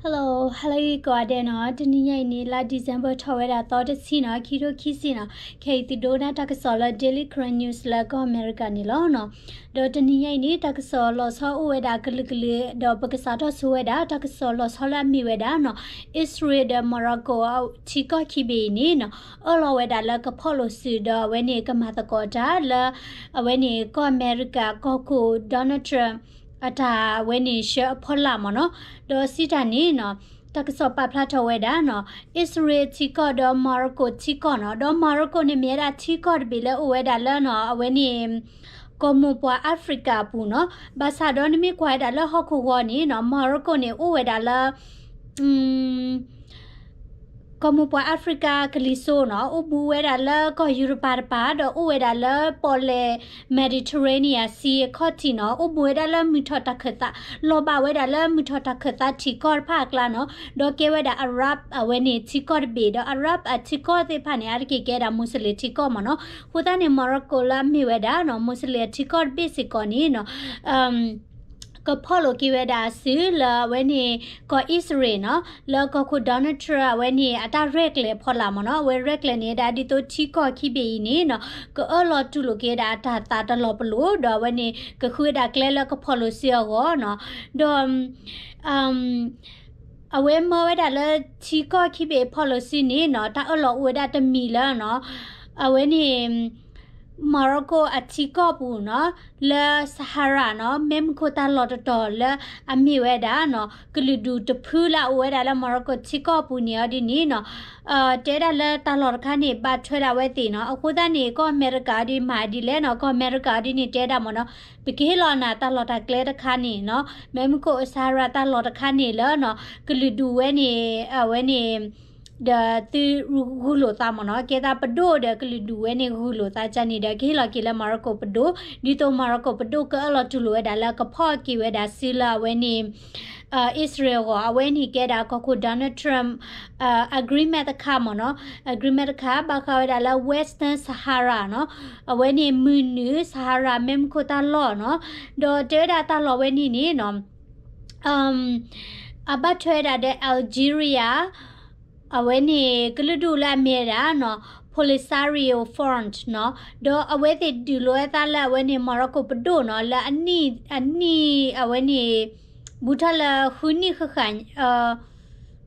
Hello, hello ကိးဂၤဒဲးနီၤ, တနံၤညါအံၤန့ၣ် လါ December ထီၣ်ဝဲဒၣ်သီတဆံနီၤ, ခံထိခံဆံနီၤ, ခဲအံၤသုဒိကနၣ်တၢ်ကစီၣ်လၢ Daily Karen News လၢကီၢ်အမဲရကၤန့ၣ်လီၤနီၤ. ဒီးတနံၤညါအံၤန့ၣ် တၢ်ကစီၣ်လီၤဆီအိၣ်ဝဲဒၣ်ကလုာ်ကလုာ် ဒီးပကစးထီၣ်ဆိဝဲဒၣ် တၢ်ကစီၣ်လီၤဆီလၢအမ့ၢ်ဝဲဒၣ်နီၤ, အံၣ်စရ့လးဒီး Morocco ထံကီၢ်ခံဘ့ၣ်အံၤန့ၣ်နီၤ, အၢၣ်လီၤဝဲဒၣ်လၢကဖီၣ်လိာ်စုဒီးအဝဲန့ၣ် ကမၤသကိးတၢ်လၢ အဝဲန့ၣ် ကီၢ်အမဲရကၤ ကီၢ်ခိၣ် Donald Trump အတၢ်ဝဲန့ၣ် ဆှၢအဖီလာ်မ့ၢ်နီၤ, ဒီးစံးတၢ်န့ၣ်နီၤ, တၢ်ကစီၣ်ပာ်ဖျါထီၣ်ဝဲဒၣ်နီၤ, အံၣ်စရ့လးထံကီၢ်ဒီး Morocco ထံကီၢ်နီၤ, ဒီး Morocco န့ၣ်မ့ၢ်ဝဲဒၣ်ထံကီၢ်တဘ့ၣ်လၢအိၣ်ဝဲဒၣ်လၢနီၤ, အဝဲန့ၣ် ကီၢ်မိၢ်ပှၢ် Africa အပူၤနီၤ, ဘၣ်ဆၣ်ဒီးနမ့ၢ်ကွၢ်ဝဲဒၣ်လၢဟီၣ်ခိၣ်ဂီၤန့ၣ်နီၤ, Morocco န့ၣ်အိၣ်ဝဲဒၣ်လၢ ကီၢ်မိၢ်ပှၢ် Africa ကလံၤစိးနီၤ, အိၣ်ဘူးဝဲဒၣ်လၢကီၢ်ယူရပၤတပၤ, ဒီးအိၣ်ဝဲဒၣ်လၢပီၣ်လဲၣ် Mediterranean Sea အခီၣ်ထံးနီၤ, အိၣ်ဘူးဝဲဒၣ်လၢမုၢ်ထီၣ်တၢ်ခၢၣ်သး, လီၤဘၣ်ဝဲဒၣ်လၢမုၢ်ထီၣ်တၢ်ခၢၣ်သးထံးကီၢ်တဖၣ်အကျါနီၤ, ဒီးကဲဝဲဒၣ် Arab အဝဲန့ၣ်ထံကီၢ်တဘ့ၣ်, ဒီး Arab အထံကီၢ်သ့ၣ်တဖၣ်န့ၣ် အါတက့ၢ်ကဲဒၣ် Muslim ထံကီၢ်မ့ၢ်နီၤ, အဃိသတးန့ၣ် Morocco လၢအမ့ၢ်ဝဲဒၣ်နီၤ, Muslim အထံကီၢ်တဘ့ၣ်စ့ၢ်ကီးန့ၣ်နီၤ ကဖီၣ်လိာ်က့ၤဝဲဒၣ်စုလၢအဝဲန့ၣ် ကီၢ်အံၣ်စရ့လးနီၤ, လၢကီၢ်ခိၣ် Donald Trump အဝဲန့ၣ် အတၢ်ရဲၣ်ကျဲၤအဖီလာ်မ့ၢ်နီၤ, အဝဲရဲၣ်ကျဲၤန့ၣ်ဒၣ်ဒ်သိးထံကီၢ်ခံဘ့ၣ်အံၤန့ၣ်နီၤ, ကအၢၣ်လီၤတူၢ်လိာ်က့ၤဒၣ်အတၢ်သးတလီၤပလိာ်, ဒီးအဝဲန့ၣ် ကဃုဝဲဒၣ်ကျဲလၢကဖီၣ်လိာ်စုအဂီၢ်နီၤ, ဒီး အဝဲမၢဝဲဒၣ်လၢထံကီၢ်ခံဘ့ၣ်ဖီၣ်လိာ်စုန့ၣ်နီၤ, တၢ်အၢၣ်လီၤအိၣ်ဝဲဒၣ်တမံၤလၢနီၤ, အဝဲန့ၣ် Morocco အထံကီၢ်ပူၤနီၤ, လၢ Sahara နီၤ, မဲးမုၢ်ခိၣ်တၢ်လီၢ်တတီၤလၢအမ့ၢ်ဝဲဒၣ်နီၤ, ကလုာ်ဒူၣ်တဖုလၢအအိၣ်ဝဲဒၣ်လၢ Morocco ထံကီၢ်ပူၤန့ၣ်အီၤဒ်န့ၣ်နီၤ, တဲဒၣ်လၢတၢ်လီၢ်တခါန့ၣ် ဘၣ်ထွဲဒၣ်ဝဲသ့ၣ်နီၤ, အဃိသတးန့ၣ် ကီၢ်အမဲရကၤအီၤဒ်မၤဒ်လဲၣ်နီၤ, ကီၢ်အမဲရကၤအီၤဒ်န့ၣ်တဲဒၣ်မ့ၢ်နီၤ, ပကဟ့ၣ်လီၤနၤတၢ်လီၢ်တၢ်ကျဲတခါန့ၣ်နီၤ, မဲးမုၢ်ခိၣ် Sahara တၢ်လီၢ်တခါန့ၣ်လၢနီၤ, ကလုာ်ဒူၣ်ဝဲန့ၣ် အဝဲန့ၣ် ဒီးသုဂုာ်လိာ်သးမ့ၢ်နီၤ, ကဲသးပဒိၣ်ဒီးကလုာ်ဒူၣ်ဝဲန့ၣ်ဂုာ်လိာ်သးကန့ၣ်ဒီး ကဟ့ၣ်လီၤက့ၤလၢ Morocco ပဒိၣ်, ဒ်သိး Morocco ပဒိၣ်ကအၢၣ်လီၤတူၢ်လိာ်ဝဲဒၣ်လၢကဖီၣ်က့ၤဝဲဒၣ်စုလၢအဝဲန့ၣ် အံၣ်စရ့လးအဂီၢ်, အဝဲန့ၣ်ကဲဒၣ်ကီၢ်ခိၣ် Donald Trump agreement တခါမ့ၢ်နီၤ, agreement တခါ ဘၣ်ဃးဝဲဒၣ်လၢ Western Sahara နီၤ, အဝဲန့ၣ်မုၢ်နုာ် Sahara မဲးမုၢ်ခိၣ်တၢ်လီၢ်နီၤ, ဒီးတဲဝဲဒၣ်တၢ်လီၢ်ဝဲန့ၣ်န့ၣ်နီၤ အဘၣ်ထွဲဝဲဒၣ်ဒီး Algeria အဝဲန့ၣ် ကလုာ်ဒူၣ်လၢအမ့ၢ်ဝဲဒၣ်နီၤ Polisario Front နီၤ, ဒီးအဝဲသ့ၣ်ဒုးလိာ်ဝဲသးလၢအဝဲန့ၣ် Morocco ပဒိၣ်နီၤ, လၢအနံၣ် အနံၣ်အဝဲန့ၣ် ဘူးထီၣ်လၢဃုနံၣ်ဃၣ်ဃၣ်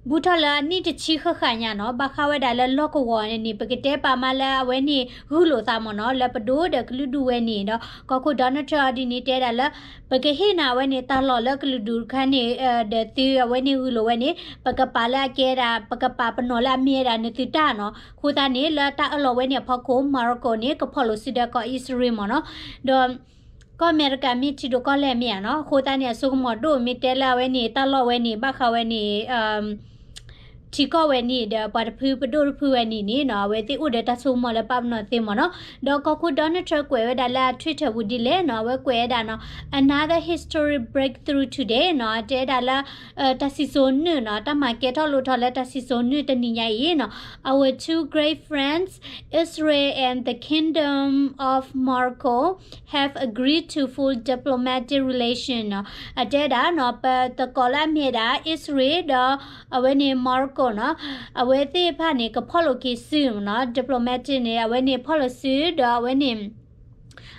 ဘူးထီၣ်လၢအနံၣ်တဆံဃၣ်ဃၣ်ညါနီၤ, ဘၣ်ဃးဝဲဒၣ်လၢလီၢ်ကဝီၤန့ၣ် ပကတဲပာ်မးလၢအဝဲန့ၣ် ဂုာ်လိာ်သးမ့ၢ်နီၤ, လၢပဒိၣ်ဒီးကလုာ်ဒူၣ်ဝဲန့ၣ်ဒီး ကီၢ်ခိၣ် Donald Trump အီၤဒ်န့ၣ်တဲဒၣ်လၢ ပကဟ့ၣ်နၤအဝဲန့ၣ် တၢ်လီၢ်လၢကလုာ်ဒူၣ်တခါန့ၣ် ဒီးသုအဝဲန့ၣ်ဂုာ်လိာ်ဝဲန့ၣ် ပကပာ်လၢအကဲဒၣ် ပကပာ်ပနီၣ်လၢအမ့ၢ်ဝဲဒၣ်နသုတၢ်နီၤ, အဃိသတးန့ၣ် လၢတၢ်အၢၣ်လီၤဝဲန့ၣ်အဖီခိၣ် Morocco န့ၣ် ကဖီၣ်လိာ်စုဒီးကီၢ်အံၣ်စရ့လးမ့ၢ်နီၤ, ဒီး ကီၢ်အမဲရကၤမ့ၢ်ထံဒိၣ်ကီၢ်လဲၢ်မ့ၢ်ဧါနီၤ, အဃိသတးန့ၣ် အစိကမီၤဒိၣ်မ့ၢ်တဲလၢအဝဲန့ၣ် တၢ်လီၢ်ဝဲန့ၣ် ဘၣ်ဃးဝဲန့ၣ် ထံကီၢ်ဝဲန့ၣ်ဒီး ပှၤတဖုပဒိၣ်တဖုဝဲန့ၣ်န့ၣ်နီၤ, အဝဲသ့ၣ်အိၣ်ဒီးတၢ်စိကမီၤလၢပာ်ပနီၣ်သ့မ့ၢ်နီၤ, ဒီးကီၢ်ခိၣ် Donald Trump ကွဲးဝဲဒၣ်လၢအ Twitter ပူၤဒ်လဲၣ်နီၤ, အဝဲကွဲးဝဲဒၣ်နီၤ another history breakthrough today နီၤ, တဲဝဲဒၣ်လၢ တၢ်စံၣ်စိၤနုာ်နီၤ, တၢ်မၤကဲထီၣ်လိၣ်ထီၣ်လၢတၢ်စံၣ်စိၤနုာ်တနံၤညါအံၤနီၤ, our two great friends, Israel and the Kingdom of Morocco, have agreed to full diplomatic relation နီၤ, အတဲဒၣ်နီၤ ပသကိးလၢအမ့ၢ်ဒၣ် အံၣ်စရ့လးဒီး အဝဲန့ၣ် Morocco နီၤ, အဝဲသ့ၣ်တဖၣ်န့ၣ် ကဖီၣ်လိာ်က့ၤစုနီၤ, diplomatic န့ၣ် အဝဲန့ၣ်ဖီၣ်လိာ်စုဒီးအဝဲန့ၣ်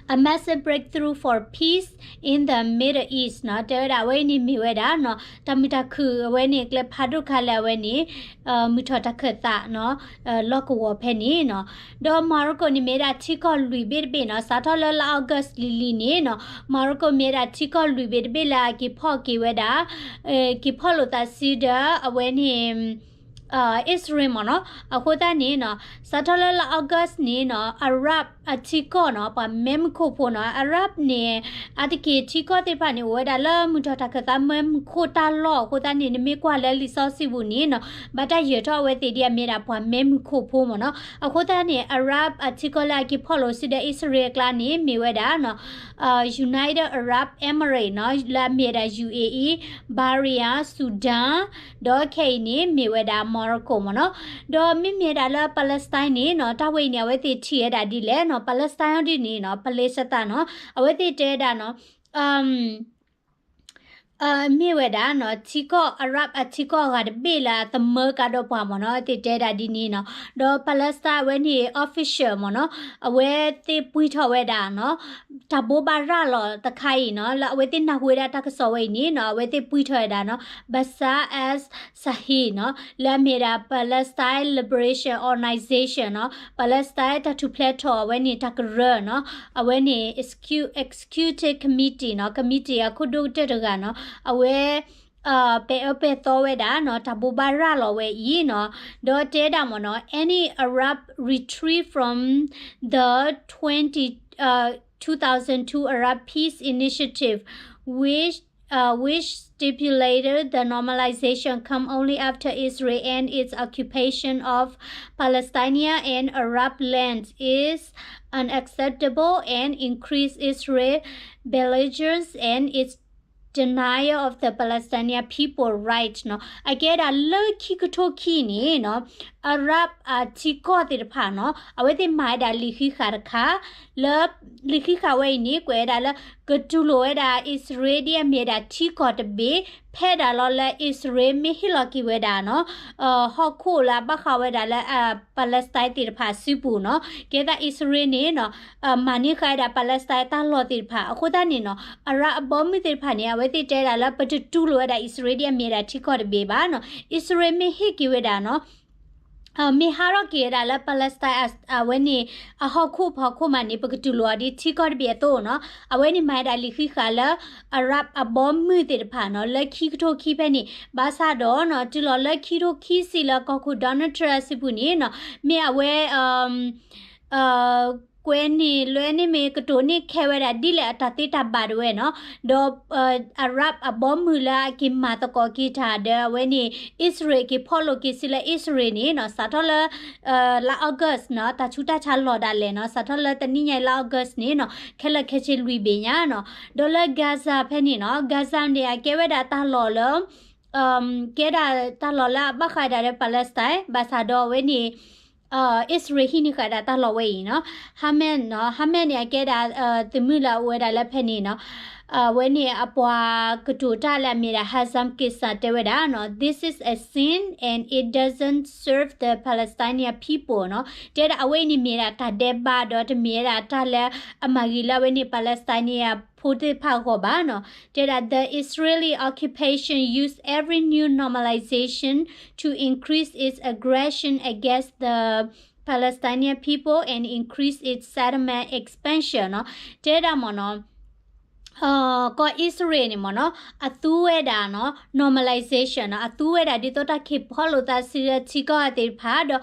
a massive breakthrough for peace in the Middle East နီၤ, တဲဝဲဒၣ်အဝဲအံၤန့ၣ်မ့ၢ်ဝဲဒၣ်နီၤ တၢ်မုာ်တၢ်ခုၣ်အဝဲန့ၣ် ကျဲဖးဒိၣ်ခါလၢအဝဲန့ၣ် မုၢ်ထီၣ်တၢ်ခၢၣ်သးနီၤ လီၢ်ကဝီၤဖဲန့ၣ်နီၤ, ဒီး Morocco န့ၣ်မ့ၢ်ဒၣ်ထံကီၢ်လွံၢ်ဘ့ၣ်တဘ့ၣ်နီၤ, စးထီၣ်လၢလါ August လံၤလံၤန့ၣ်နီၤ, Morocco မ့ၢ်ဒၣ်ထံကီၢ်လွံၢ်ဘ့ၣ်တဘ့ၣ်လၢအက့ၤဖီၣ်က့ၤဝဲဒၣ် က့ၤဖီၣ်လိာ်သးစုဒီးအဝဲန့ၣ် အံၣ်စရ့လးမ့ၢ်နီၤ, အဃိသတးန့ၣ်နီၤ စးထီၣ်လၢလါ August န့ၣ်နီၤ Arab အထံကီၢ်နီၤ ပှၤမဲးမုၢ်ခိၣ်ဖိနီၤ Arab န့ၣ် အါတက့ၢ်ထံကီၢ်သ့ၣ်တဖၣ်န့ၣ် အိၣ်ဝဲဒၣ်လၢမုၢ်ထီၣ်တၢ်ခၢၣ်သးမဲးမုၢ်ခိၣ်တၢ်လီၢ်အဃိသတးန့ၣ် နမ့ၢ်ကွၢ်လၢလံာ်စီဆှံပူၤန့ၣ်နီၤ ဘၣ်တၢ်ယၢၤထီၣ်အဝဲသ့ၣ်ဒ်အမ့ၢ်ဒၣ်ပှၤမဲးမုၢ်ခိၣ်ဖိမ့ၢ်နီၤ, အဃိသတးန့ၣ် Arab အထံကီၢ်လၢအက့ၤဖီၣ်လိာ်စုဒီးအံၣ်စရ့လးအကျါန့ၣ် မ့ၢ်ဝဲဒၣ်နီၤ United Arab Emirates နီၤ လၢအမ့ၢ်ဝဲဒၣ် UAE, Bahrain, Sudan ဒီးခဲအံၤန့ၣ် မ့ၢ်ဝဲဒၣ် Morocco မ့ၢ်နီၤ, ဒီးမ့မ့ၢ်ဝဲဒၣ်လၢ Palestine န့ၣ်နီၤ တၢ်ဝဲအံၤန့ၣ် အဝဲသ့ၣ်ထံၣ်ဝဲဒၣ်ဒ်လဲၣ်နီၤ Palestine ဒ်န့ၣ်နီၤ Palestine နီၤ အဝဲသ့ၣ်တဲဝဲဒၣ်နီၤ အ မ့ၢ်ဝဲဒၣ်နီၤ ထံကီၢ် Arab အထံကီၢ်အဂၤတဘ့ၣ်လၢအသမၢကါဒီးပှၤမ့ၢ်နီၤ သ့ၣ်တဲဒၣ်ဒ်န့ၣ်နီၤ. ဒီး Palestine အဝဲန့ၣ် official မ့ၢ်နီၤ အဝဲသ့ၣ်ပှံၢ်ထီၣ်ဝဲဒၣ်နီၤ တၢ်ဘိးဘၣ်ရၤလီၤတခါအံၤနီၤ လၢအဝဲသ့ၣ်နၢ်ဟူဝဲဒၣ်တၢ်ကစီၣ်ဝဲအံၤန့ၣ်နီၤ အဝဲသ့ၣ်ပှံၢ်ထီၣ်ဝဲဒၣ်နီၤ Bassem al-Sarraj နီၤ လၢအမ့ၢ်ဒၣ် Palestine Liberation Organization နီၤ Palestine တၢ်ထူၣ်ဖျဲးထီၣ်အဝဲန့ၣ်တၢ်ကရၢနီၤ အဝဲန့ၣ် execu- executive committee နီၤ committee အခိၣ်ဒိၣ်ကတၢၢ်တဂၤနီၤ အဝဲ ပဲာ်အၢပဲာ်သီဝဲဒၣ်နီၤ တၢ်ဘိးဘၣ်ရၤလီၤဝဲအံၤနီၤ ဒီးတဲဒၣ်မ့ၢ်နီၤ any abrupt retreat from the twenty, uh, two thousand two Arab Peace Initiative, which, uh, which stipulated the normalization come only after Israel end its occupation of Palestinian and Arab lands is unacceptable and increase Israel belligerence and its denial of the Palestinian people right နီၤ အကဲဒၣ်လၢခံကထိခံန့ၣ်နီၤ Arab အထံကီၢ်သ့ၣ်တဖၣ်နီၤ အဝဲသ့ၣ်မၤဝဲဒၣ်လံာ်ဃံးဃာ်တခါ လၢလံာ်ဃံးဃာ်ဝဲအံၤန့ၣ် ကွဲးဝဲဒၣ်လၢ ကတူၢ်လိာ်ဝဲဒၣ်အံၣ်စရ့လးဒ်အမ့ၢ်ဒၣ်ထံကီၢ်တဘ့ၣ် ဖဲဒၣ်လီၤလၢအံၣ်စရ့လးမ့ၢ်ဟ့ၣ်လီၤက့ၤဝဲဒၣ်နီၤ ဟီၣ်ခိၣ်လၢအဘၣ်ဃးဝဲဒၣ်လၢ Palestine သ့ၣ်တဖၣ်အစုပူၤနီၤ ကဲသးအံၣ်စရ့လးန့ၣ်နီၤ မၤန့ၢ်ဃာ်ဝဲဒၣ် Palestine တၢ်လီၢ်သ့ၣ်တဖၣ် အဃိသတးန့ၣ်နီၤ Arab အဘီမုၢ်သ့ၣ်တဖၣ်န့ၣ် အဝဲသ့ၣ်တဲဒၣ်လၢ ပတတူၢ်လိာ်ဝဲဒၣ်အံၣ်စရ့လးဒ်အမ့ၢ်ဒၣ်ထံကီၢ်တဘ့ၣ်ဘၣ်နီၤ အံၣ်စရ့လးမ့ၢ်ဟ့ၣ်က့ၤဝဲဒၣ်နီၤ မ့ၢ်ဟးထီၣ်က့ၤဝဲဒၣ်လၢ Palestine အဝဲန့ၣ် အဟီၣ်ခိၣ်ဖီခိၣ်မးန့ၣ် ပကတူၢ်လိာ်အီၤဒ်ထံကီၢ်တဘ့ၣ်အသိးနီၤ အဝဲန့ၣ်မၤဝဲဒၣ်လံာ်ဃံးဃာ်လၢ Arab အဘီမုၢ်သ့ၣ်တဖၣ်နီၤ လၢခံကထိခံဖဲန့ၣ် ဘၣ်ဆၣ်ဒီးနီၤ တုၤလီၤလၢခံကထိခံဆံလၢကီၢ်ခိၣ် Donald Trump အစုပူၤန့ၣ်နီၤ မ့ၢ်အဝဲ ကွဲးန့ၢ်လွဲန့ၢ်မ့ၢ်ကတိၤန့ၢ်ခဲဝဲဒၣ်ဒ်လဲၣ်အတၢ်သ့တၢ်ဘၣ်တဝဲနီၤ ဒီး Arab အဘီမုၢ်လၢအက့ၤမၤသကိးက့ၤတၢ်ဒီးအဝဲန့ၣ် အံၣ်စရ့လးက့ၤဖီၣ်လိာ်က့ၤစုလၢအံၣ်စရ့လးန့ၣ်နီၤ စးထီၣ်လၢ လါ August နီၤ တၢ်ဆူးတၢ်ဆါလီၤဒၣ်လဲာ်နီၤ စးထီၣ်လၢတနံၣ်ညါအံၤလါ August န့ၣ်နီၤ ခဲလၢာ်ခဲဆ့လွံၢ်ဘ့ၣ်ညါနီၤ ဒီးလၢ Gaza ဖဲန့ၣ်နီၤ Gaza န့ၣ် အကဲဝဲဒၣ်တၢ်လီၢ်လၢ ကဲဒၣ်တၢ်လီၢ်လၢအဘၣ်ဃးဒၣ်ဒီး Palestine ဘၣ်ဆၣ်ဒီးအဝဲန့ၣ် အံၣ်စရ့လးဟံးန့ၢ်ဃာ်ဒၣ်တၢ်လီၢ်ဝဲအံၤနီၤ Hamas နီၤ Hamas န့ၣ် အကဲဒၣ် သုးမုၢ်လၢအအိၣ်ဝဲဒၣ်လၢဖဲန့ၣ်နီၤ အဝဲန့ၣ်အပှၤကတိၤတၢ်လၢအမ့ၢ်ဒၣ် Hassam Khassam တဲဝဲဒၣ်နီၤ this is a sin and it doesn't serve the Palestinian people နီၤ တဲဒၣ်အဝဲအံၤန့ၣ်မ့ၢ်ဒၣ်တၢ်ဒဲးဘး ဒီးတမ့ၢ်ဝဲဒၣ်တၢ်လၢအမၤဂ့ၤလၢအဝဲန့ၣ် Palestinian ဖိသ့ၣ်တဖၣ်အဂီၢ်ဘၣ်နီၤ တဲဒၣ် the Israeli occupation use every new normalization to increase its aggression against the Palestinian people and increase its settlement expansion နီၤ တဲဒၣ်မ့ၢ်နီၤ ကီၢ်အံၣ်စရ့လးန့ၣ်မ့ၢ်နီၤ အသူဝဲဒၣ်နီၤ normalization နီၤ အသူဝဲဒၣ်ဒ်သိးတၢ်က့ၤဖီၣ်လိာ်သးစုလၢထံကီၢ်သ့ၣ်တဖၣ်ဒီး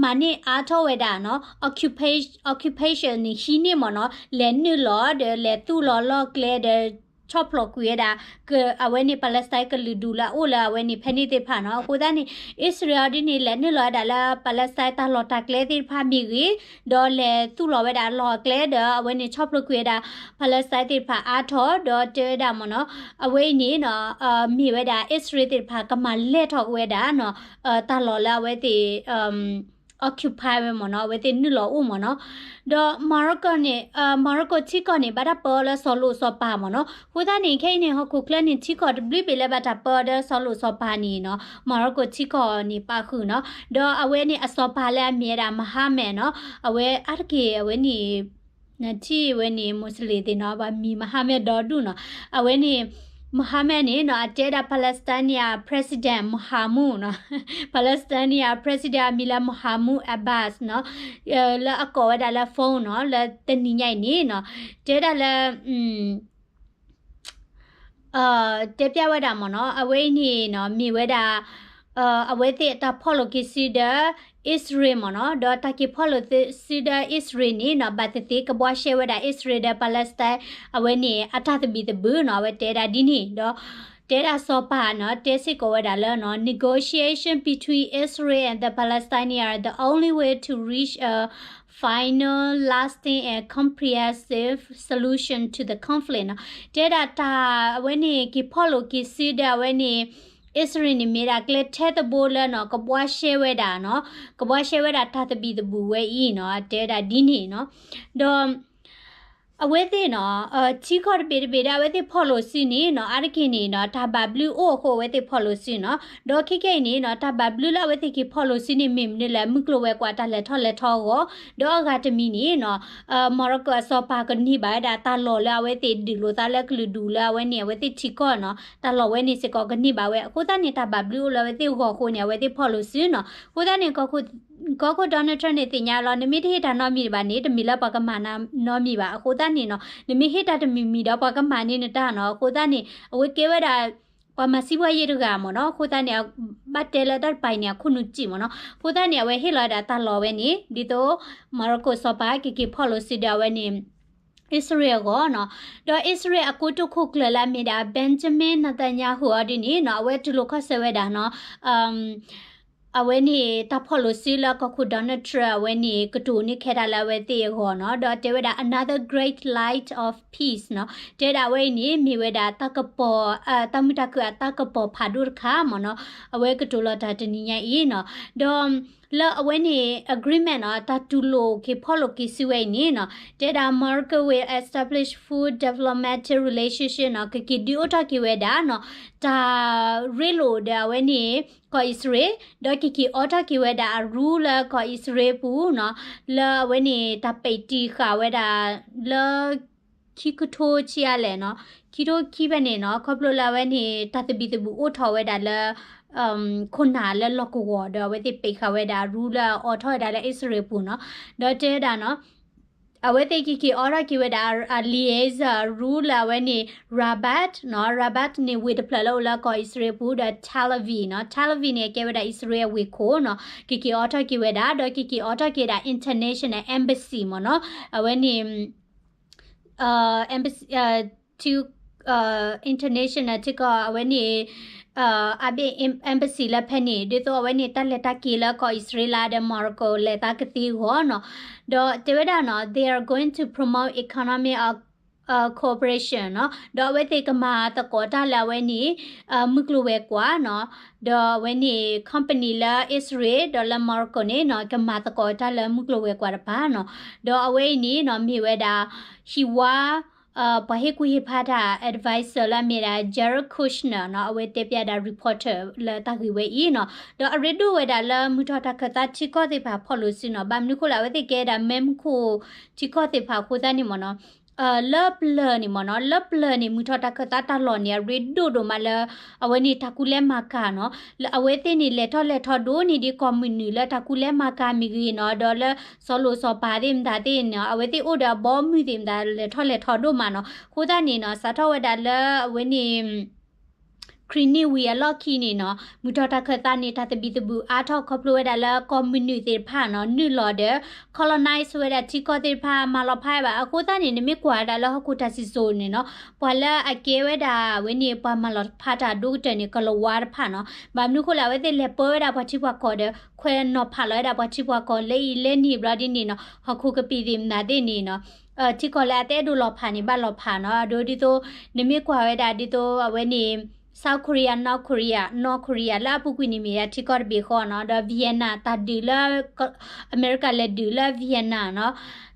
မၤန့ၢ်အါထီၣ်ဝဲဒၣ်နီၤ occupation occupation န့ၣ် ဟံးန့ၢ်မ့ၢ်နီၤ လဲၤနုာ်လီၤဒီးလဲၤသူၣ်လီၤလီၢ်ကျဲဒီး ဆီၣ်ဖျိးကွံာ်ဝဲဒၣ် အဝဲန့ၣ် Palestine ကလုာ်ဒူၣ်လၢအအိၣ်လၢအဝဲန့ၣ်ဖဲန့ၣ်သ့ၣ်တဖၣ်နီၤ အဃိသတးန့ၣ် အံၣ်စရ့လးဒ်န့ၣ် လဲၤနုာ်လီၤဝဲဒၣ်လၢ Palestine တၢ်လီၢ်တၢ်ကျဲသ့ၣ်တဖၣ်မ့ၢ်ဂ့ၤ ဒီးလဲၤသူၣ်လီၤဝဲဒၣ်လီၢ်အကျဲဒီး အဝဲန့ၣ်ဆီၣ်ဖျိးကွံာ်ဝဲဒၣ် Palestine သ့ၣ်တဖၣ်အါထီၣ် ဒီးတဲဝဲဒၣ်မ့ၢ်နီၤ အဝဲအံၤန့ၣ်နီၤ မ့ၢ်ဝဲဒၣ် အံၣ်စရ့လးသ့ၣ်တဖၣ်ကမၤလဲၢ်ထီၣ်က့ၤဝဲဒၣ်နီၤ တၢ်လီၢ်လၢအဝဲသ့ၣ် occupy ဝဲမ့ၢ်နီၤ အဝဲသ့ၣ်နုာ်လီၤအိၣ်မ့ၢ်နီၤ ဒီး Morocco န့ၣ် Morocco ထံကီၢ်န့ၣ် ဘၣ်တၢ်ပၢအီၤလၢစီၤလိၣ်စီၤပၤမ့ၢ်နီၤ အဃိသတးန့ၣ် ခဲအံၤန့ၣ် ဟီၣ်ခိၣ်ချၢန့ၣ် ထံကီၢ်တဘျုးဘ့ၣ်လၢဘၣ်တၢ်ပၢအီၤဒီးစီၤလိၣ်စီၤပၤန့ၣ်နီၤ Morocco ထံကီၢ်န့ၣ်ပာ်ဃုာ်နီၤ ဒီးအဝဲန့ၣ်အစီၤပၤလၢအမ့ၢ်ဝဲဒၣ် Mohammed နီၤ အဝဲအါတက့ၢ်အဝဲန့ၣ် ထံၣ်ဝဲန့ၣ် Muslim သ့ၣ်နီၤ ဘၣ်မံၤ Mohammed ဒီဒူၣ်နီၤ အဝဲန့ၣ် Mohammed န့ၣ်နီၤ အတဲဒၣ် Palestinian President Mahmoud နီၤ Palestinian President အမံၤလၢ Mahmoud Abbas နီၤ လၢအကိးဝဲဒၣ်လၢ phone နီၤ လၢတနံၤညါအံၤန့ၣ်နီၤ တဲဒၣ်လၢ တဲပျၢ်ဝဲဒၣ်မ့ၢ်နီၤ အဝဲအံၤန့ၣ်နီၤ မ့ၢ်ဝဲဒၣ် အဝဲသ့ၣ်အတၢ်ဖီၣ်လိာ်က့ၤစုဒီး အံၣ်စရ့လးမ့ၢ်နီၤ ဒီးတၢ်က့ၤဖီၣ်လိာ်စုဒီးအံၣ်စရ့လးန့ၣ်နီၤ ဘၣ်သ့ၣ်သ့ၣ်ကဘှါရှဲဝဲဒၣ်အံၣ်စရ့လးဒီး Palestine အဝဲန့ၣ် အတၢ်သဘံၣ်သဘုၣ်နီၤ အဝဲတဲဒၣ်ဒ်န့ၣ် ဒီးတဲဒၣ်စီၤပၤနီၤ တဲစ့ၢ်ကီးဝဲဒၣ်လၢနီၤ negotiation between Israel and the Palestinians are the only way to reach a final, lasting and comprehensive solution to the conflict နီၤ တဲဒၣ်တၢ်အဝဲန့ၣ် က့ၤဖီၣ်လိာ်က့ၤစုဒီးအဝဲန့ၣ် အံၣ်စရ့လးန့ၣ် မ့ၢ်ဒၣ်ကျဲထဲတဘိလၢနီၤ ကဘှါရှဲဝဲဒၣ်နီၤ ကဘှါရှဲဝဲဒၣ်တၢ်သဘံၣ်သဘုၣ်ဝဲအံၤနီၤ အတဲဒၣ်ဒ်န့ၣ်နီၤ ဒီး အဝဲသ့ၣ်နီၤ ထံကီၢ်တဘ့ၣ်တဘ့ၣ်ဒီး အဝဲသ့ၣ်ဖီၣ်လိာ်စုန့ၣ်နီၤ အါတက့ၢ်န့ၣ်နီၤ တၢ်ဘၣ်ဘျုးအိၣ်အဃိ အဝဲသ့ၣ်ဖီၣ်လိာ်စုနီၤ. ဒီးခဲကနံၣ်အံၤန့ၣ်နီၤ တၢ်ဘၣ်ဘျုးလၢအဝဲသ့ၣ်က့ၤဖီၣ်လိာ်စုန့ၣ် မ့ၢ်မနုၤလဲၣ် မုၢ်ကျိၤဝဲၤကွာ်တၢ်လဲၤထီၣ်လဲၤထီအဂီၢ်, ဒီးအဂၤတမံၤန့ၣ်နီၤ Morocco အစီၤပၤကန့ၢ်ဘၣ်ဝဲဒၣ်တၢ်လီၢ်လၢအဝဲသ့ၣ်ဒုးလိာ်သးလၢကလုာ်ဒူၣ်လၢအဝဲန့ၣ် အဝဲသ့ၣ်ထံကီၢ်နီၤ တၢ်လီၢ်ဝဲန့ၣ်စ့ၢ်ကီးကန့ၢ်ဘၣ်ဝဲ. အဃိသတးန့ၣ် တၢ်ဘၣ်ဘျုးအိၣ်လၢအဝဲသ့ၣ်ဂီၢ်အဃိန့ၣ် အဝဲသ့ၣ်ဖီၣ်လိာ်စုနီၤ. အဃိသတးန့ၣ် ကီၢ်ခိၣ် Donald Trump န့ၣ်သ့ၣ်ညါလီၤ နမ့ၢ်တဟ့ၣ်တၢ်နီတမံၤဘၣ်န့ၣ် တမ့ၢ်လၢပှၤကမၤနၤနီတမံၤဘၣ်. အဃိသတးန့ၣ်နီၤ နမ့ၢ်ဟ့ၣ်တၢ်တမံၤမံၤဒီးပှၤကမၤန့ၢ်နတၢ်နီၤ. အဃိသတးန့ၣ် အဝဲကဲဝဲဒၣ် ပှၤမၤစံးပှၤယ့ၢ်တဂၤမ့ၢ်နီၤ. အဃိသတးန့ၣ် ဘၣ်တဲလၢတၢ်တပၤအံၤန့ၣ် အခိၣ်နူာ်စံၣ်မ့ၢ်နီၤ. အဃိသတးန့ၣ် အဝဲဟ့ၣ်လီၤဝဲဒၣ်တၢ်လီၢ်ဝဲန့ၣ် ဒ်သိး Morocco စီၤပၤကက့ၤဖီၣ်လိာ်စုဒီးအဝဲန့ၣ် အံၣ်စရ့လ်အဂီၢ်နီၤ. ဒီးအံၣ်စရ့လ်အကိတိာ်ခိၣ်ကျၢၢ်လၢအမ့ၢ်ဒၣ် Benjamin Netanyahu အီၤဒ်န့ၣ်နီၤ အဝဲတူၢ်လိာ်ခီၣ်ဆၢဝဲဒၣ်နီၤ အဝဲန့ၣ် တၢ်ဖီၣ်လိာ်စုလၢကီၢ်ခိၣ် Donald Trump အဝဲန့ၣ် ကတိၤန့ᢢ်ခဲတၢ်လၢအဝဲသ့ၣ်အဂီၢ်နီၤ. ဒီးတဲဝဲဒၣ် another great light of peace နီၤ. တဲဒၣ်ဝဲအံၤန့ၣ် မ့ၢ်ဝဲဒၣ်တၢ်ကပီၤ တၢ်မုာ်တၢ်ခုၣ်အတၢ်ကပီၤဖးဒိၣ်တခါမ့ၢ်နီၤ. အဝဲကတိၤလီၤတၢ်တနံၤညါအံၤနီၤ. ဒီး လၢအဝဲန့ၣ် agreement နီၤ တၢ်တူၢ်လိာ်က့ၤဖီၣ်လိာ်က့ၤစုဝဲအံၤန့ၣ်နီၤ တဲဒၣ် Morocco will establish full diplomatic relationship နီၤ ကက့ၤဒုးအိၣ်ထီၣ်က့ၤဝဲဒၣ်နီၤ တၢ်ရ့လိာ်ဒီးအဝဲန့ၣ် ကီၢ်အံၣ်စရ့လ် ဒီးကက့ၤအိးထီၣ်က့ၤဝဲဒၣ်အရူလၢကီၢ်အံၣ်စရ့လ်ပူၤနီၤ လၢအဝဲန့ၣ် တၢ်ပဲာ်တံာ်ဃာ်ဝဲဒၣ် လၢ ခံကထိဆံးအါလဲၣ်နီၤ ခံကထိခံဖဲန့ၣ်နီၤ ခီဖျိလၢအဝဲန့ၣ် တၢ်သဘံၣ်သဘုၣ်အိၣ်ထီၣ်ဝဲဒၣ်လၢ ခိၣ်နၢ်လၢလီၢ်ကဝီၤဒီး အဝဲသ့ၣ်ပဲာ်ဃာ်ဝဲဒၣ်အရူလၢအိးထီၣ်ဝဲဒၣ်လၢအံၣ်စရ့လ်ပူၤနီၤ ဒီးတဲဝဲဒၣ်နီၤ အဝဲသ့ၣ်ကက့ၤအိးထီၣ်က့ၤဝဲဒၣ် အ liaison အရူလၢအဝဲန့ၣ် Rabat နီၤ Rabat န့ၣ် ဝ့ၢ်တဖျၢၣ်လၢအိၣ်လၢကီၢ်အံၣ်စရ့လ်ပူၤ ဒီး Tel Aviv နီၤ Tel Aviv န့ၣ် အကဲဝဲဒၣ်အံၣ်စရ့လ်အဝ့ၢ်ခိၣ်နီၤ ကက့ၤအိးထီၣ်က့ၤဝဲဒၣ် ဒီးကက့ၤအိးထီၣ်က့ၤဝဲဒၣ် international embassy မ့ၢ်နီၤ အဝဲန့ၣ် embassy ထံ international ထံကီၢ်အဝဲန့ၣ် အဘ့ၣ် embassy လၢဖဲန့ၣ် ဒ်သိးအဝဲန့ၣ် တၢ်လဲၤတၢ်က့ၤလၢကီၢ်အံၣ်စရ့လးဒီး Morocco လဲၤသးကသ့အဂီၢ်နီၤ ဒီးတဲဝဲဒၣ်နီၤ they are going to promote economic cooperation နီၤ ဒီးအဝဲသ့ၣ်ကမၤသကိးတၢ်လၢအဝဲန့ၣ် မုၢ်ကျိၤဝဲၤကွာ်နီၤ ဒီးအဝဲန့ၣ် company လၢအံၣ်စရ့လး ဒီးလၢ Morocco န့ၣ်နီၤ ကမၤသကိးတၢ်လၢမုၢ်ကျိၤဝဲၤကွာ်တဖၣ်နီၤ ဒီးအဝဲအံၤန့ၣ်နီၤ မ့ၢ်ဝဲဒၣ် ဟံၣ်ဝါ ပှၤဟ့ၣ်ကူၣ်ဟ့ၣ်ဖးတၢ် advisor လၢအမ့ၢ်ဒၣ် Jared Kushner နီၤ အဝဲတဲပျးဒၣ် reporter လၢတၢ်ဂ့ၢ်ဝဲအံၤနီၤ ဒီးအရ့ဒိၣ်ဝဲဒၣ်လၢမုၢ်ထီၣ်တၢ်ခၢၣ်သးထံကီၢ်သ့ၣ်တဖၣ်ဖီၣ်လိာ်စုနီၤ ဘၣ်မနုၤဃိလဲၣ် အဝဲသ့ၣ်ကဲဒၣ် မဲမုၢ်ခိၣ်ထံကီၢ်သ့ၣ်တဖၣ်အဃိသတးန့ၣ်မ့ၢ်နီၤ လၢပျၢၤန့ၣ်မ့ၢ်နီၤ လၢပျၢၤန့ၣ် မုၢ်ထီၣ်တၢ်ခၢၣ်သးတၢ်လီၢ်န့ၣ် အရ့ဒိၣ်ဒိၣ်မးလၢ အဝဲန့ၣ်တၢ်ကူလဲမၤကၤနီၤ လၢအဝဲသ့ၣ်န့ၣ် လဲၤထီၣ်လဲၤထီဒိၣ်န့ၢ်ဒံးကီၢ်မုၢ်နုာ်လၢတၢ်ကူလဲမၤကၤမ့ၢ်ဂ့ၤနီၤ ဒီးလၢစီၤလိၣ်စီၤပၤသ့ၣ်မတၤသ့ၣ်နီၤ အဝဲသ့ၣ်အိၣ်ဒီးအဘီအမုၢ်သ့ၣ်မတၤ လဲၤထီၣ်လဲၤထီဒိၣ်မးနီၤ အဃိသတးန့ၣ်နီၤ စးထီၣ်ဝဲဒၣ်လၢအဝဲန့ၣ် ခရံာ်နံၣ်ဝံၤအလီၢ်ခံန့ၣ်နီၤ မုၢ်ထီၣ်တၢ်ခၢၣ်သးန့ၣ် တၢ်သဘံၣ်သဘုၣ်အါထီၣ်ခီဖျိဝဲဒၣ်လၢကီၢ်မုၢ်နုာ်သ့ၣ်တဖၣ်နီၤ နုာ်လီၤဒီး colonize ဝဲဒၣ်ထံကီၢ်သ့ၣ်တဖၣ် မၤလီၤဖးဘၣ် အဃိသတးန့ၣ် နမ့ၢ်ကွၢ်ဝဲဒၣ်လၢဟီၣ်ခိၣ်တၢ်စံၣ်စိၤန့ၣ်နီၤ ပှၤလၢအကဲဝဲဒၣ်ဝဲန့ၣ် ပှၤမၤလီၤဖးတၢ်အဒိၣ်ကတၢၢ်န့ၣ် ကလၤဝါတဖၣ်နီၤ ဘၣ်မနုၤဃိလဲၣ် အဝဲသ့ၣ်လဲၤပၢဝဲဒၣ်ပှၤထံပှၤကီၢ်ဒီး ခွဲးနီၤဖးလီၤဝဲဒၣ်ပှၤထံပှၤကီၢ် လၢအံၤလၢနံၣ်ဘျီဒ်န့ၣ်နီၤ ဟီၣ်ခိၣ်ကပံာ်သ့ၣ်မတၤသ့ၣ်န့ၣ်နီၤ ထံကီၢ်လၢအတအဲၣ်ဒိးလီၤဖးန့ၣ် ဘၣ်လီၤဖးနီၤ အဒိဒ်သိး နမ့ၢ်ကွၢ်ဝဲဒၣ်ဒ်သိးအဝဲန့ၣ် South Korea North Korea North Korea လၢအပူၤကွံာ်န့ၣ်မ့ၢ်ဒၣ်ထံကီၢ်တဘ့ၣ်ဃီနီၤ ဒီး Vietnam တၢ်ဒုးလၢ အမဲရကၤလဲၤဒုးလၢ Vietnam နီၤ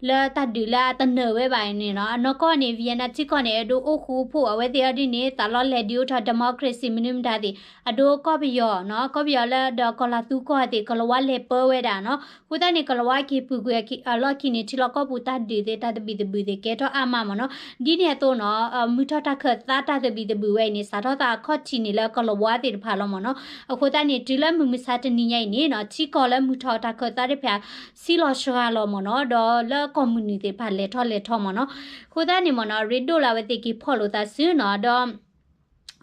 လၢတၢ်ဒုးလၢအတနၢၤဝဲဘၣ်န့ၣ်နီၤ အနီၢ်ကီၢ်န့ၣ် Vietnam ထံကီၢ်န့ၣ် အဲၣ်ဒိးအိၣ်ဃူအိၣ်ဖိး အဝဲသ့ၣ်အီၤဒ်န့ၣ် သးလီၤလဲၤဒုးအိၣ်ထီၣ် democracy မနုၤမတၤသ့ၣ် အဒိကီၢ်ပယီၤနီၤ ကီၢ်ပယီၤလၢဒီးကီၢ်လၤသူကီၢ်သ့ၣ် ကလၤဝါလဲၤပၢဝဲဒၣ်နီၤ အဃိသတးန့ၣ် ကလၤဝါက့ၤပူၤကွံာ်အလီၢ်ခံန့ၣ် ထံလီၢ်ကီၢ်ပူၤတၢ်ဒုးသ့ၣ် တၢ်သဘံၣ်သဘုၣ်သ့ၣ် ကဲထီၣ်အါမးမ့ၢ်နီၤ ဒ်န့ၣ်အသိးနီၤ မုၢ်ထီၣ်တၢ်ခၢၣ်သးတၢ်သဘံၣ်သဘုၣ်ဝဲအံၤန့ၣ် စးထီၣ်သးအခီၣ်ထံးန့ၣ်လၢကလၤဝါသ့ၣ်တဖၣ်လီၤမ့ၢ်နီၤ အဃိသတးန့ၣ် တုၤလၢမုၢ်မဆါတနံၤညါအံၤန့ၣ်နီၤ ထံကီၢ်လၢမုၢ်ထီၣ်တၢ်ခၢၣ်သးတဖၣ် ဆံးလီၤစှၤလီၤမ့ၢ်နီၤ ဒီးလၢကီၢ်မုၢ်နုာ်သ့ၣ်တဖၣ်လဲၤထီၣ်လဲၤထီမ့ၢ်နီၤ အဃိသတးန့ၣ်မ့ၢ်နီၤ ရ့ဒိၣ်လၢအဝဲသ့ၣ်က့ၤဖီၣ်လိာ်သးစုနီၤ ဒီး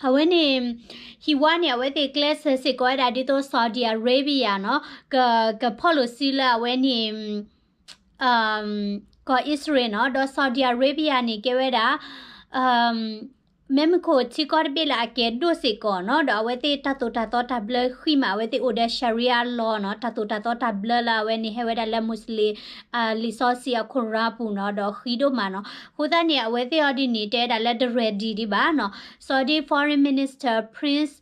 အဝဲန့ၣ် ဟံၣ်ဝါန့ၣ် အဝဲသ့ၣ်ကျဲးစၢးစ့ၢ်ကီးဝဲဒၣ်ဒ်သိး Saudi Arabia နီၤ က ကဖီၣ်လိာ်စုလၢအဝဲန့ၣ် ကီၢ်အံၣ်စရ့လးနီၤ ဒီး Saudi Arabia န့ၣ် ကဲဝဲဒၣ် မ့ၢ်မုၢ်ခိၣ်ထံကီၢ်တဘ့ၣ်လၢအကဲဒိၣ်စ့ၢ်ကီးနီၤ ဒီးအဝဲသ့ၣ်တၢ်သိၣ်တၢ်သီတၢ်ဘျၢဃံမး အဝဲသ့ၣ်အိၣ်ဒီး Sharia law နီၤ တၢ်သိၣ်တၢ်သီတၢ်ဘျၢလၢအဝဲန့ၣ် ဟဲဝဲဒၣ်လၢ Muslim လံာ်စီဆှံအ Quran ပူၤနီၤ ဒီးဃံဒိၣ်မးနီၤ အဃိသတးန့ၣ် အဝဲသ့ၣ်အီၤဒ်န့ၣ် တဲဝဲဒၣ်လၢ တ ready ဒံးဘၣ်နီၤ Saudi Foreign Minister Prince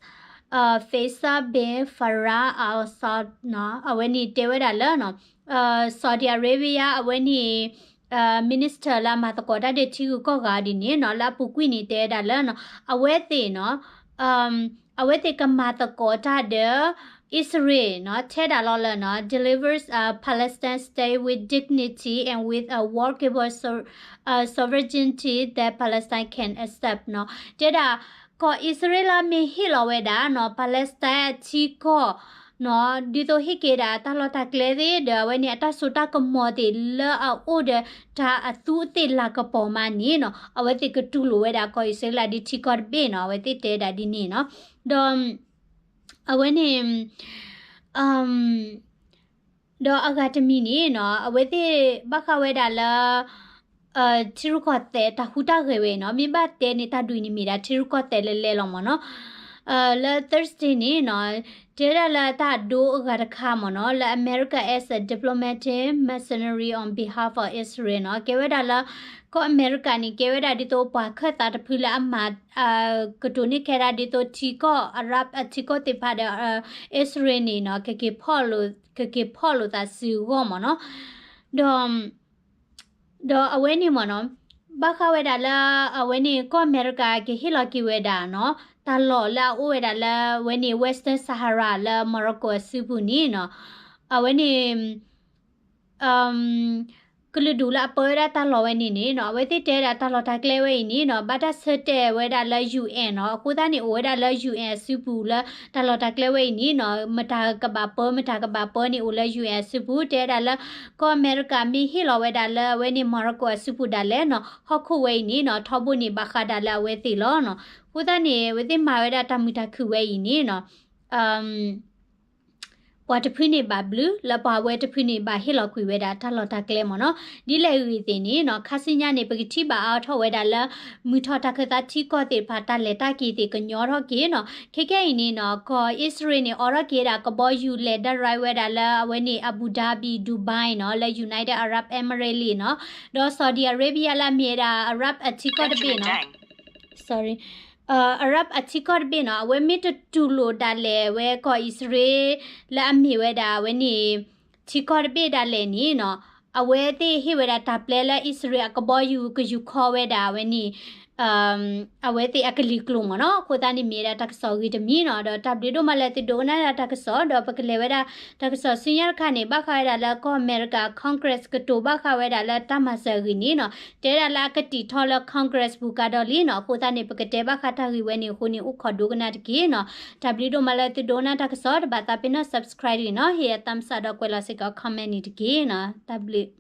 Faisal bin Farhan Al Saud နီၤ အဝဲန့ၣ်တဲဝဲဒၣ်လၢ Saudi Arabia အဝဲန့ၣ် minister လၢအမၤသကိးတၢ်ဒီးထံဂုၤကီၢ်ဂၤဒ်န့ၣ်နီၤ လၢအပူၤကွံာ်န့ၣ် တဲဝဲဒၣ်လၢနီၤ အဝဲသ့ၣ်နီၤ အဝဲသ့ၣ်ကမၤသကိးတၢ်ဒီး အံၣ်စရ့လးနီၤ ထဲဒၣ်လီၤလၢနီၤ delivers a Palestine state with dignity and with a workable so- uh, sovereignty that Palestine can accept နီၤ တဲဒၣ် ကီၢ်အံၣ်စရ့လးမ့ၢ်ဟ့ၣ်လီၤဝဲဒၣ်နီၤ Palestine အထံကီၢ်နီၤ ဒ်သိးဟ့ၣ်က့ၤဒၣ်တၢ်လီၢ်တၢ်ကျဲသ့ၣ် ဒီးအဝဲန့ၣ်အတၢ်စိတၢ်ကမီၤသ့ၣ်လၢအအိၣ်ဒီးတၢ်အသူးအသ့ၣ်လၤကပီၤမးန့ၣ်နီၤ အဝဲသ့ၣ်ကတူၢ်လိာ်ဝဲဒၣ်ကီၢ်အံၣ်စရ့လးဒ်ထံကီၢ်တဘ့ၣ်နီၤ အဝဲသ့ၣ်တဲဒၣ်ဒ်န့ၣ်နီၤ ဒီး အဝဲန့ၣ် ဒီးအဂၤတမံၤန့ၣ်နီၤ အဝဲသ့ၣ်ဘၣ်ဃးဝဲဒၣ်လၢ ထံရူၢ်ကီၢ်သဲးတၢ်ဟူးတၢ်ဂဲၤဝဲနီၤ မ့ၢ်ဘၣ်တဲန့ၣ် တၢ်ဒုးန့ၣ်မ့ၢ်ဒၣ်ထံရူၢ်ကီၢ်သဲးလဲၤလဲၤလီၤမ့ၢ်နီၤ လၢ Thursday န့ၣ်နီၤ တဲဒၣ်လၢတၢ်ဒိအဂၤတခါမ့ၢ်နီၤ လၢ America as a diplomatic mercenary on behalf of Israel နီၤ ကဲဝဲဒၣ်လၢ ကီၢ်အမဲရကၤန့ၣ် ကဲဝဲဒၣ်ဒ်သိးပှၤခၢၣ်သးတဖုလၢအမၤ ကတိၤန့ၢ်ခဲဒၣ်ဒ်သိးထံကီၢ် Arab အထံကီၢ်သ့ၣ်တဖၣ်ဒီး အံၣ်စရ့လးန့ၣ်နီၤ ကက့ၤဖီၣ်လိာ် ကက့ၤဖီၣ်လိာ်သးစုအဂီၢ်မ့ၢ်နီၤ ဒီး ဒီးအဝဲန့ၣ်မ့ၢ်နီၤ ဘၣ်ဃးဝဲဒၣ်လၢ အဝဲန့ၣ်ကီၢ်အမဲရကၤကဟ့ၣ်လီၤက့ၤဝဲဒၣ်နီၤ တၢ်လီၢ်လၢအအိၣ်ဝဲဒၣ်လၢအဝဲန့ၣ် Western Sahara လၢ Morocco အစုပူၤန့ၣ်နီၤ အဝဲန့ၣ် ကလုာ်ဒူၣ်လၢအပၢဝဲဒၣ်တၢ်လီၢ်ဝဲန့ၣ်န့ၣ်နီၤ အဝဲသ့ၣ်တဲဝဲဒၣ်တၢ်လီၢ်တၢ်ကျဲဝဲအံၤန့ၣ်နီၤ ဘၣ်တၢ်ဆၢတဲာ်ဝဲဒၣ်လၢ ယူၣ်အဲၣ် နီၤ အဃိသတးန့ၣ် အိၣ်ဝဲဒၣ်လၢ ယူၣ်အဲၣ် အစုပူၤလၢတၢ်လီၢ်တၢ်ကျဲဝဲအံၤန့ၣ်နီၤ မတၤကဘၣ်ပၢ မတၤကဘၣ်ပၢန့ၣ် အိၣ်လၢ ယူၣ်အဲၣ် အစုပူၤ တဲဝဲဒၣ်လၢ ကီၢ်အမဲရကၤမ့ၢ်ဟ့ၣ်လီၤဝဲဒၣ်လၢအဝဲန့ၣ် Morocco အစုပူၤဒၣ်လဲာ်နီၤ ဟီၣ်ခိၣ်ဝဲအံၤန့ၣ်နီၤ ထီဘိန့ၣ်ဘၣ်ဃးဒၣ်လၢအဝဲသ့ၣ်လီၤနီၤ အဃိသတးန့ၣ် အဝဲသ့ၣ်မၤဝဲဒၣ်တၢ်မုာ်တၢ်ခုၣ်ဝဲအံၤန့ၣ်နီၤ ပှၤတဖုန့ၣ်ဘၣ်ဘျုး လၢပှၤဝဲတဖုန့ၣ်ဘၣ်ဟ့ၣ်လီၤကွံာ်ဝဲဒၣ်တၢ်လီၢ်တၢ်ကျဲမ့ၢ်နီၤ ဒ်လဲၣ်ဂ့ၤသ့ၣ်န့ၣ်နီၤ ခါဆူညါန့ၣ် ပကထံၣ်ဘၣ်အါထီၣ်ဝဲဒၣ်လၢ မုၢ်ထီၣ်တၢ်ခၢၣ်သးထံကီၢ်သ့ၣ်တဖၣ်တၢ်လဲၤတၢ်က့ၤသ့ၣ်ကညီထီၣ်က့ၤနီၤ ခဲကနံၣ်အံၤန့ၣ်နီၤ ကီၢ်အံၣ်စရ့လးန့ၣ် အိးထီၣ်က့ၤဒၣ်ကဘီယူၤလဲၤဒၣ်ရဲဝဲဒၣ်လၢအဝဲန့ၣ် Abu Dhabi Dubai နီၤ လၢ United Arab Emirates နီၤ ဒီး Saudi Arabia လၢအမ့ၢ်ဝဲဒၣ် Arab အထံကီၢ်တဘ့ၣ်နီၤ sorry Arab အထံကီၢ်တဘ့ၣ်နီၤ အဝဲမ့ၢ်တတူၢ်လိာ်ဒၣ်လဲာ်ဝဲကီၢ်အံၣ်စရ့လး လၢအမ့ၢ်ဝဲဒၣ်အဝဲန့ၣ် ထံကီၢ်တဘ့ၣ်ဒၣ်လဲာ်န့ၣ်နီၤ အဝဲသ့ၣ်ဟ့ၣ်ဝဲဒၣ်တၢ်ပျဲလၢအံၣ်စရ့လးအကဘီယူၤကယူၤခီဝဲဒၣ်အဝဲန့ၣ် အဝဲသ့ၣ်အကလံၤကျိၤမ့ၢ်နီၤ အဃိသတးန့ၣ်မ့ၢ်ဝဲဒၣ်တၢ်ကစီၣ်ဂ့ၤတမံၤနီၤ ဒီးတၢ်ဘျုးဒိၣ်မးလၢသုဒိကနၣ်တၢ်ကစီၣ် ဒီးပကလဲၤဝဲဒၣ်တၢ်ကစီၣ်ဆူညါတခါန့ၣ် ဘၣ်ဃးဝဲဒၣ်လၢကီၢ်အမဲရကၤ Congress ကတိၤဘၣ်ဃးဝဲဒၣ်လၢတၢ်မၤစၢၤအဂ့ၢ်န့ၣ်နီၤ တဲဒၣ်လၢအကတံာ်ထီၣ်လၢ Congress ပူၤကါဒီလံနီၤ အဃိသတးန့ၣ် ပကတဲဘၣ်ဃးတၢ်ဂ့ၢ်ဝဲန့ၣ်အဃိန့ၣ် အိၣ်ခိးဒိကနၣ်တက့ၢ်နီၤ တၢ်ဘျုးဒိၣ်မးလၢသုဒိကနၣ်တၢ်ကစီၣ် တဘၣ်သးပ့ၤနီၣ် subscribe တဂ့ၤနီၤ ဟ့ၣ်အ thumbs up ဒီးကွဲးလီၤစ့ၢ်ကီး comment န့ၣ်တက့ၢ်နီၤ တၢ်ဘျုး